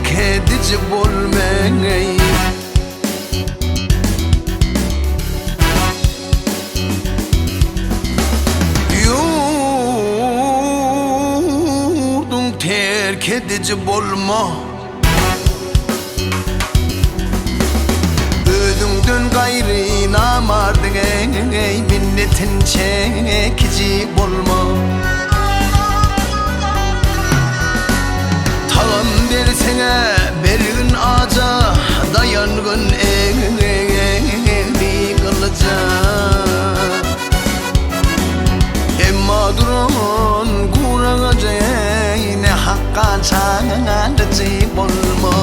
terk ediji bolma. Ýurduň terk ediji bolma. Özüňden gaýry namardyň eý, minnetin çekiji bolma. Tagam berseň-ä bergin aja, daýangyn egri gylyja. Emma duran guragaja eý, ne hakga çalyjy bolma.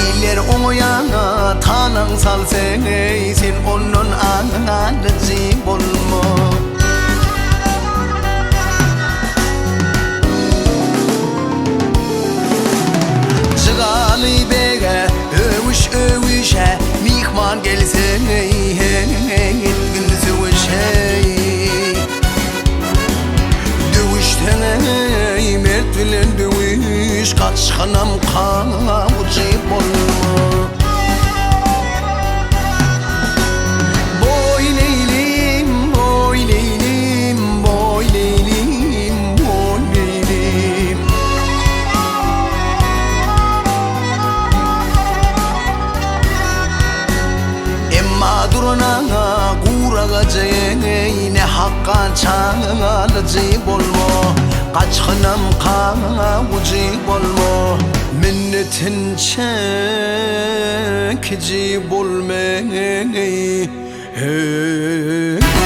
Iller oňa ýaňa talaň salsa, sen ondan alyjy bolma. Jygaly bege öwüş öwüşe myhman gelse, etgin söweşe. Döwüşseň mert bilen döwüş, gaçganam kawujy bolma. Boý leýlim, boý leýlim, boý leýlim, boý leýlim. Emma duranaňa guragaja eý, ne hakga çalyjy bolma, gaçgynam kawujy bolma. Minnetin çekiji bolma eý, hey.